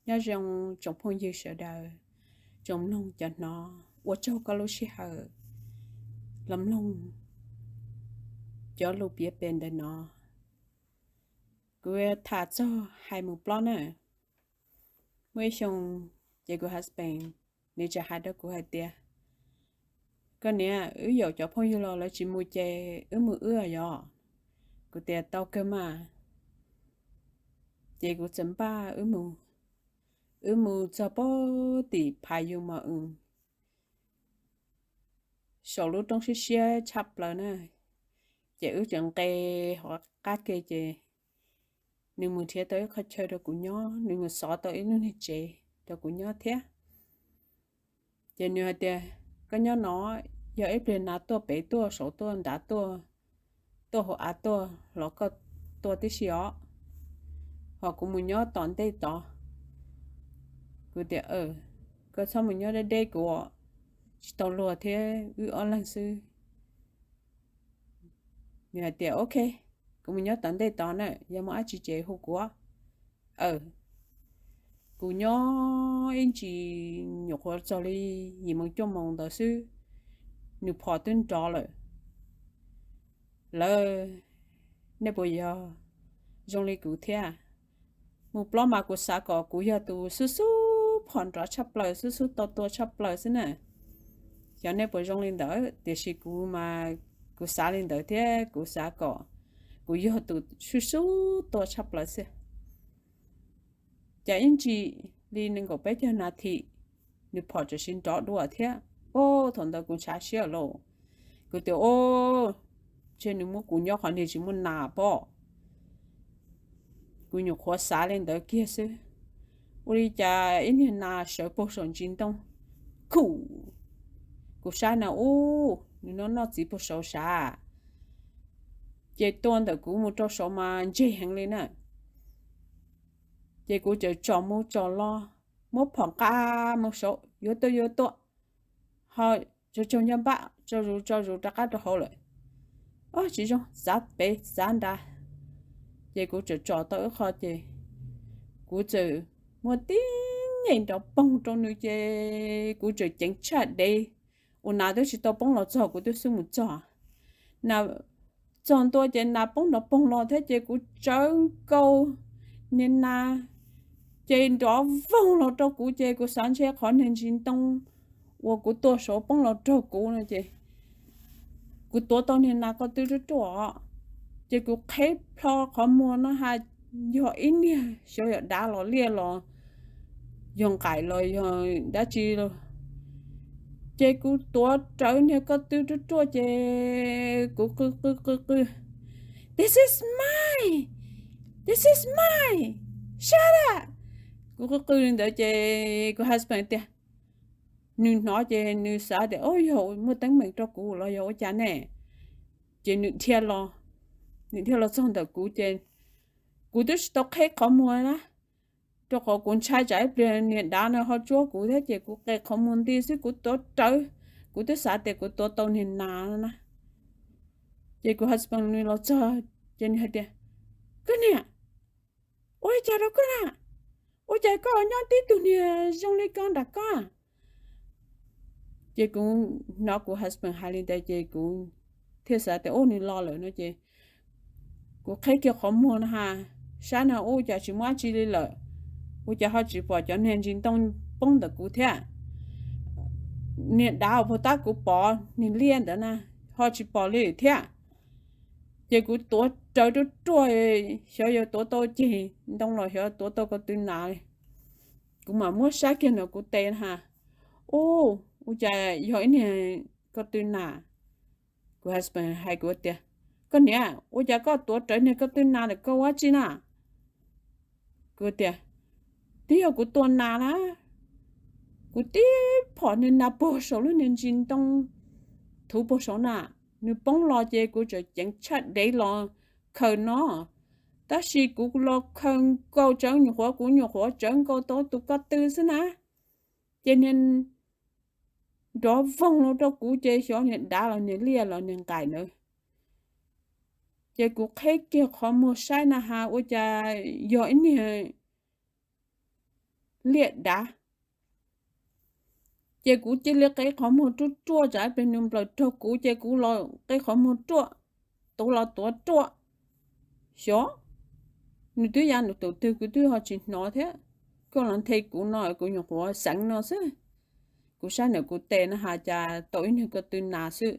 Nyob zoo tsoom phooj ywg sawv daws, tsoom mloog cov hnov, ua tsaug koj lub sij hawm los mloog cov lus piav pem ntawm no. Kuv tham txog hais mus plob na. Muaj ib xyoo ces kuv husband nws txawm hais rau kuv hais tias, koj niam, wb yaum cov phooj ywg los lawv tsis mus ces wb mus wb yom. Kuv tias tau kawg mas. Ces kuv txawm npaj wb mus, wb mus txog pem tim Phas Yus Mos Wm, saum lub roob siab siab tshaj plaws na. Ces wb txawm nqes hauv qab ke ces nws mus nrhiav tau ib qhov chaw rau kuv nyob, nws mus xov tau ib lub niag tsev rau kuv nyob thiab. Ces nws hais tias, koj nyob no, yog ib pliag nas tuaj pem tuaj saud tuaj nrad tuaj, tuaj hauv av tuaj los koj tua tib si os, ho kuv mus nyob tom ntej tod. Kuv tias, koj txhob mus nyob deb deb kuv, tsis tau luag thiab wb ob leeg xwb. Nws hais tias, ok, kuv mus nyob tom ntej tod na, yog muaj dab tsi ces hu kuv. Kuv nyob ib ntsis nyuam qhuav txog li yim moos cuaj moos ntawd xwb, nws phom twb nrov lawm. Lawv, nej puas yog zoo li kuv thiab? Mus plob mas kuv xav kom kuv yog tus xub xub phom nrov tshaj plaws, xub xub tau tua tshaj plaws xwb na. Xyov nej puas zoo li ntawd, tiam sis kuv mas kuv xav li ntawd thiab kuv xav kom kuv yog tus xub xub tua tshaj plaws xwb. Cas ib ntsis li nees nkaum peb caug nas this, nws phom txawm siv nrov dua thiab. Ub, thaum ntawd kuv ntshav siab lauj. Kuv tias, ub, ntshe nws muab kuv nyob qhov niag tsis muaj nas pob. Kuv nyuam qhuav xav li ntawd kiag xwb. Ua li cas ib niag nas sawv puag saum ntsis ntoo, khuj. Kuv saib na, ub, nws noj noj txiv puag saud sav. Ces tua ntawm kuv mus rau saud mas ntseg heev li na. Ces kuv txawm tsom mus tsom los, muab phom nqa mus saud, yuav tua yuav tua, ho tsaug tsaug ncaj npab tso zus tso zus rov qab rau hauv lawm. Ob, tsis zoo, xav pem xav nrad. Ces kuv txawm tsom tau ib qho ces kuv txawm muab tib nyem nrov poog rau nws ces kuv txawm ceev tshaj dev uas nas twb tsis tau poob los txog, kuv twb xub mus txog. Nas txog ntua ces nas poob nrov poog los thiab ces kuv tsawv nkaus niag nas ces nrov voog los rau kuv ces kuv xav ntshe qhov niag ntsis ntoo uas kuv tua saud poob los raug kuv no ces kuv tuav tau niag nas ko tw ruaj ruaj. Ces kuv qheb plho qhov muag no ha, yog ib niag xyov yog dav los liaj los yog nqaim los yog dab tsi los, ces kuv tuav rawv niag ko tw ruaj ruaj ces kuv qw qw qw qw, this is mine, this is mine, shut up. Kuv qw qw li ntawd ces kuv husband tias, nws hnov ces nws xav tias, o, yog muaj teeb meem rau kuv los yog ua cas ne? Ces nws dhia los, nws dhia los txog ntawm kuv ces kuv twb tsis tau qheb qhov muag na, rau qhov kuv ntshai tsam ib pliag niag dav no ho tsuab kuv thiab ces kuv qe qhov muag nti xwb, kuv tuav rawv, kuv twb xav tias kuv tuav tau niag nas na. Ces kuv husband nws los txog ces nws hais tias, koj niam, ua li cas rau koj na? Ua cas koj nyob tib tug niag zoo li ko nram koj? Ces kuv hnov kuv husband hais li ntawd ces kuv thiaj xav tias, ub, nws los lawm no ces kuv qheb kiag qhov muag no ha, saib no ua cas tsis muaj dab tsi li lawm, ua cas ho tsis pom cov niag ntsis ntoo poob ntawm kuv thiab. Niag dav uas puag ta kuv pom niag liaj ntawd na, ho tsis pom li thiab. Ces kuv tuav rawv ruaj ruaj, xyov yuav tuav tau ceg ntoo los xyov tuav tau ko tw nas li. Kuv mam muab saib kiag ntawm kuv tes na ha, ub, ua cas yog ib niag ko tw nas. Kuv husband hais kuv tias, koj niam, ua cas koj tuav rawv niag ko tw nas ntawm koj ua dab tsi na? Kuv tias, twb yog kuv tua nas na, kuv tib phom niag nas puag saum lub niag ntsis ntoo thuv puag saud na, nws poob los ces kuv txawm ceev tshaj dev los khaws no, tab sis kuv los khaws nkaus tsawv nyuam qhuav, kuv nyuam qhuav tsawv nkaus tau tus ko tw xwb na, ces niag nrov voog los rau kuv ces xyov niag dav los niag liaj los niag nqaim ntawd. Ces kuv qheb kiag qhov muag saib na ha, ua cas yog ib niag liaj dav. Ces kuv cia li qe qhov muag ruaj ruaj, tsam ib pliag nws nplawm raug kuv ces kuv los qe qhov muag ruaj, tuav los tuav ruaj. Xyov, nws twb ya nws tus twg kuv twb ho tsis hnov thiab. Koj los nthe kuv no kuv nyuam qhuav xeev no xwb. Kuv saib ntawm kuv tes no has cas tau ib niag ko tw nas xwb.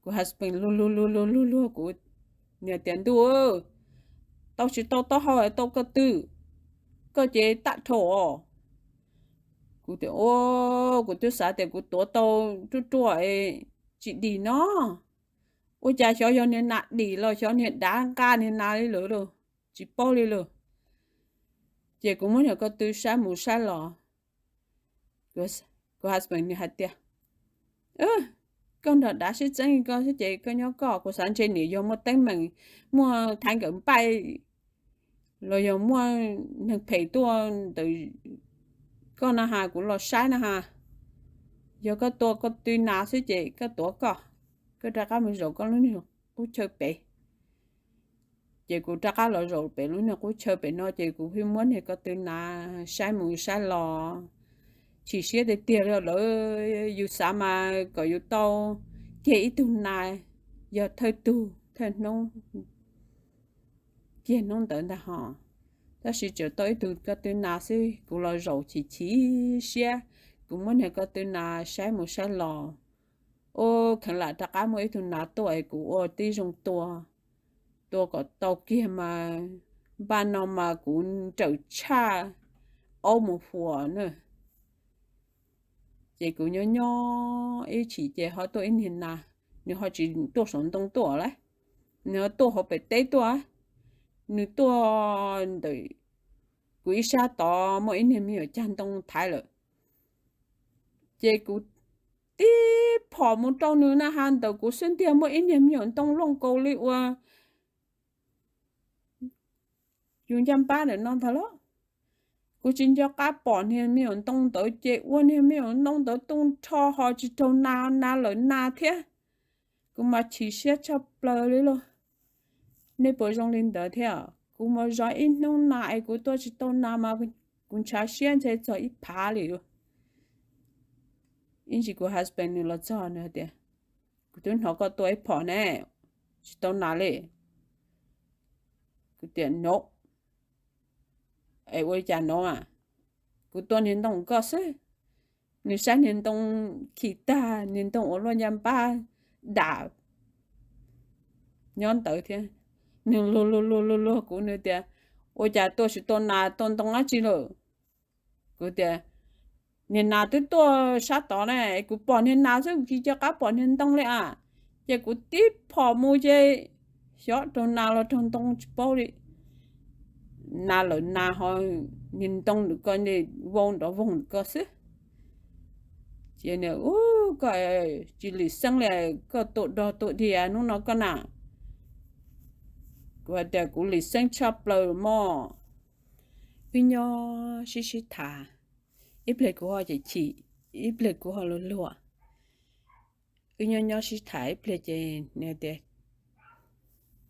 Kuv husband luag luag luag luag luag luag kuv, nws tias, Ntuj, tau tsis tau taub hau tau ko tw, koj ces tam dhau os. Kuv tias, Kuv twb xav tias kuv tuav tau ruaj ruaj tsis dim no, ua cas xyov yog niag nas dim los xyov niag dav nqa niag nas li lawm lauj, tsis paub li lauj. Ces kuv muab niag ko tw saib mus saib los, kuv husband nws hais tias, Koj nrog dav sib txeeb koj xwb ces koj nyob koj, kuv xav ntshe nws yog muaj teeb meem, muaj thaiv nkawm npaij los yog muaj neeg phem tuaj ntawm koj na has, kuv los saib na has. Yog koj tua ko tw nas xwb ces koj tuav koj, koj rov qab mus zaum koj lub niag qub chaw pem. Ces kuv rov qab los zaum pem lub niag qub chaw pem no ces kuv pheej muab niag ko tw nas saib mus saib los. Chim siab tiag tiag li lawm, yus xav mas kom yus tau kiag ib tug nas, yog thawj tug thawj hnub kiag hnub ntawd ntag hos, tab sis tseem tau ib tug ko tw nas xwb. Kuv los zaum chim chim siab, kuv muab niag ko tw nas saib mus saib los, ua kheev lam rov qab muaj ib tug nas tuaj es kuv ua tib zoo tua, tua kom tau kiag mas npaj no mas kuv nrawm tshaj aub mus huas na. Ces kuv nyob nyob ib chim ces ho tuaj ib niag nas, nws ho tsis tuaj saum ntoo tuaj lawm, nws ho tuaj hauv pem teb tuaj. Nws tuaj ntawm kuv ib sab tod muaj ib niag me nyuam cag ntoo thaiv lawm. Ces kuv tib phom mus rau nws na has, ntawm kuv xub ntiag muaj ib niag me nyuam ntoo looj kaus li ua yus ncaj npab ntawm no ntag lauj. Kuv tsis nco qab pom niag me nyuam ntoo ntawd ces ua niag me nyuam ntoo ntawd tu nrho ho tsis raug nas, nas lawm nas thiab. Kuv mas chim siab tshaj plaws li lauj. Nej puas zoo li ntawd thiab? Kuv mus zov ib hnub nas es kuv tua tsis tau nas mas kuv ntshav siab ntshe txog ib phav li lauj. Ib ntsis kuv husband nws los txog nws hais tias, Kuv twb hnov koj tua ib phom ne, tsis tau nas li. Kuv tias, No, es ua li cas no a? Kuv tua niag ntoo koj xwb. Nws saib niag ntoo khi tag, niag ntoo ua luaj ncaj npab dam nyob ntawd thiab. Nws luag luag luag luag luag kuv, nws tias, Ua cas tua tsis tau nas tua ntoo dab tsi lawm? Kuv tias, Niag nas twb tuaj sab tod ne, kuv pom niag nas xwb, kuv tsis nco qab pom niag ntoo li a. Ces kuv tib phom mus ces xyov raug nas los raug ntoo tsis paub li. Nas lawm nas ho, niag ntoo ntawm ko vau nrov voog ntawm ko xwb. Ces nws, Ub, koj tsis lim xeeb li, koj tua dog tua dig hnub no koj na. Kuv hais tias, Kuv lim xeeb tshaj plaws mog. Wb nyob sib sib tham, ib pliag kuv ho chim chim, ib pliag kuv ho luag luag. Wb nyob nyob sib tham ib pliag ces nws tias,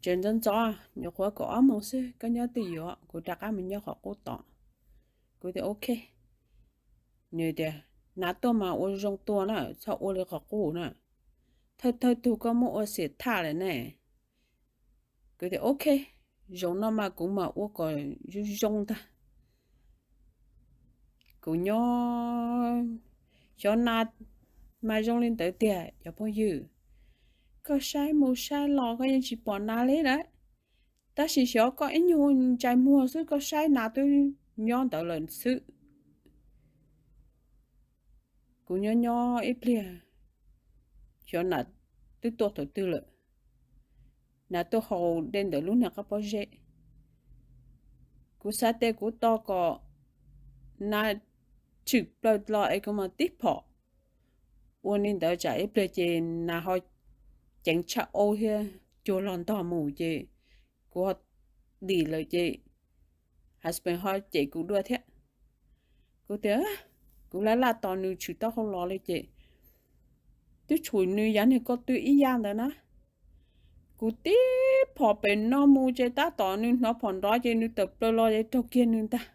Tseem ntxov ntxov, nyuam qhuav kaum ob moos xwb, koj nyob twj ywm, kuv rov qab mus nyob qhov qub tod. Kuv tias, Ok. Nws tias, Nas tuaj mas ua zoo tua na, txhob ua li qhov qub na. Thawj thawj tug koj muab ua xiam thaj lawm ne. Kuv tias, Ok, zaum no mas kuv mam ua kom zoo zoo ntag. Kuv nyob, xyov nas mas zoo li ntawd tiag cov phooj ywg. Koj saib mus saib los koj yeej tsis pom nas li lawm. Tab sis xyov koj ib nyuag ntsais muag xwb koj saib nas twb nyob ntawd lawm xwb. Kuv nyob nyob ib pliag, xyov nas twb tuaj thaum twg lawm. Nas tuaj haus dej ntawm lub niag qab pob zeb. Kuv xav tias kuv tos kom nas tshwm plaws los es kuv mam tib phom. Ua li ntawd tsam ib pliag ces nas ho ceev tshaj aub thiab cuag los ntog mus ces kuv ho dim lawm ces husband ho cem kuv dua thiab. Kuv tias, Kuv laj laj tos nws tshwm taub hau los li ces twb tshum nws yav niag ko tw ib yam ntawd na. Kuv tib phom pem no mus ces tab tom nws hnov phom nrov ces nws tawm plaws los es raug kiag nws ntag.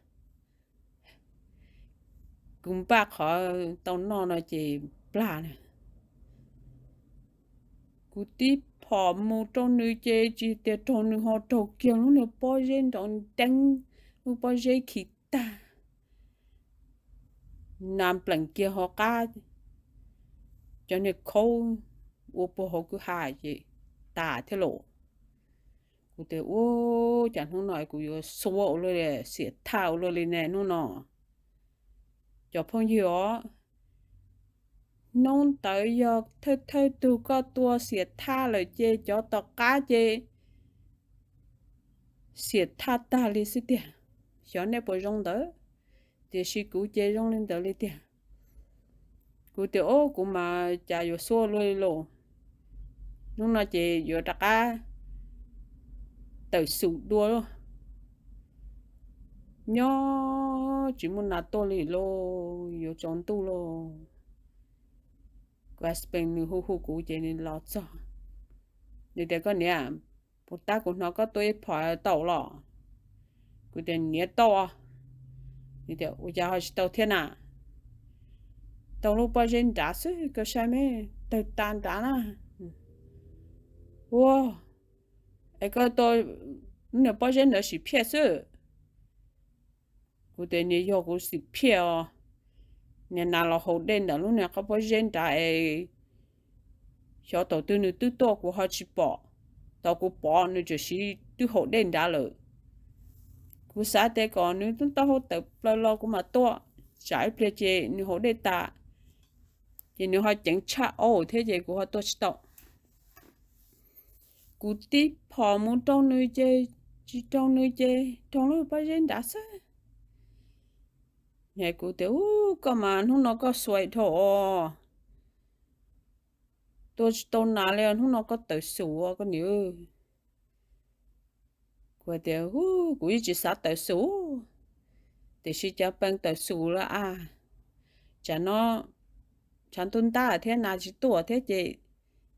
kuv npaj qhov tau noj no ces plag na. Kuv tib phom mus rau nws ces tsis tias raug nws ho raug kiag lub niag pob zeb nrov nteeb, lub pob zeb khi tag, nas pleem kiag hauv qab, cov niag khaub ua puag hauv kwj ha ces tas thiab lauj. Kuv tias ua cas hnub no kuv yuav xuav ua luaj li, xiam thaj ua luaj li ne hnub no. Cov phooj ywg os, hnub ntawd yog thawj thawj tug koj tua xiam thaj lawm ces cov tom qab ces xiam thaj tag li xwb tiag. Xyov nej puas zoo ntawd, tiam sis kuv ces zoo li ntawd li tiag. Kuv tias o, kuv mas cas yuav xuav luaj li lauj. Hnub no ces yuav rov qab tawm xus dua lauj. Nyob tsis muaj nas tuaj li lauj, yuav tsaus ntuj lauj. Kuv husband nws hu hu kuv ces nws los txog, nws tias koj niam, puas tab kuv hnov koj tua ib phom tau los? Kuv tias niam tau. Nws tias ua cas ho tsis tau thiab na? Tau lub pob zeb nrad xwb, koj saib me, tawg tas nrad na. Ua, es koj tua lub niag pob zeb ntawd sim phiaj xwb. Kuv tias niag yog kuv sim phiaj os, niag nas los haus dej ntawm lub niag qab pob zeb nrad es xyov thaum twg nws twb tuaj kuv ho tsis pom, thaum kuv pom nws tseem siv twb haus dej nrad lawm. Kuv xav tias kom nws tub tau hau tawm plaws los kuv mam tua, tsam ib pliag ces nws haus dej tas ces nws ho ceev tshaj aub thiab ces kuv ho tua tsis tau. Kuv tib phom mus rau nws ces tsis raug nws ces raug lub pob zeb nrad xwb. Kuv tias u, koj mas hnub no koj xuav dhau os, tua tsis tau nas li, hnub no koj tawm xus koj niam. Kuv tias u, kuv yeej tsis xav tawm xus, tiam sis cas pheej tawm xus lawm a, tsam no tshav ntuj ntab thiab nas tsis tuaj thiab ces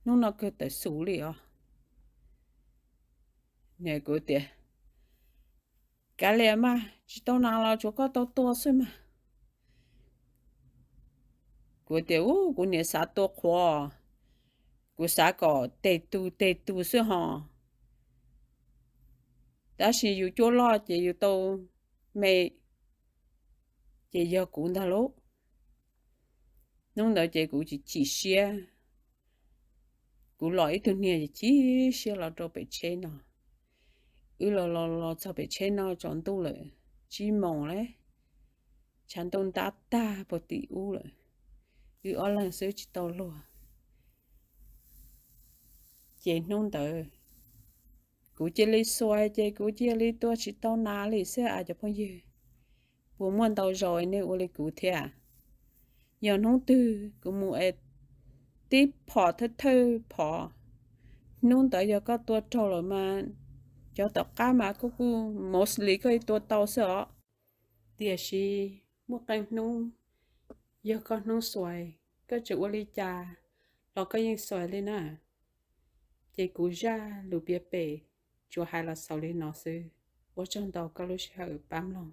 hnub no kawg tawm xus li os. Kuv tias kav liam mas, tsis tau nas los tsuav koj tau tua xwb mas. Kuv tias u, kuv niam xav tua qhuav, kuv xav kom tes tus tes tus xwb ho, tab sis yus cuab loj ces yus tau me, ces yog kuv ntag lauj. Hnub ntawd ces kuv chim chim siab, kuv los ib tug niag chim siab los rau pem tsheb no. Wb los los los txog pem tsheb no tsaus ntuj lawm, tsib moos lawm, tshav ntuj ntab tag puag tim ub lawm, wb ob leeg xwb tsis tau luag. Ces hnub ntawd kuv cia li xuas ces kuv cia li tua tsis tau nas li xwb a cov phooj ywg. Puas muaj ntau zaus nej ua li kuv thiab? Yog hnub twg kuv mus es tib phom thawj thawj phom, hnub ntawd yog koj tua raug lawm mas cov tom qab mas koj kuj mostly koj tua tau xwb os. Tiam sis muaj qee hnub yog koj hnub xuas, koj tseem ua li cas los koj yeej xuas li na. Ces kuv zaj lus piav pem tsuas hais los xaus li no xwb. Ua tsaug ntau koj lub sij hawm pab mloog.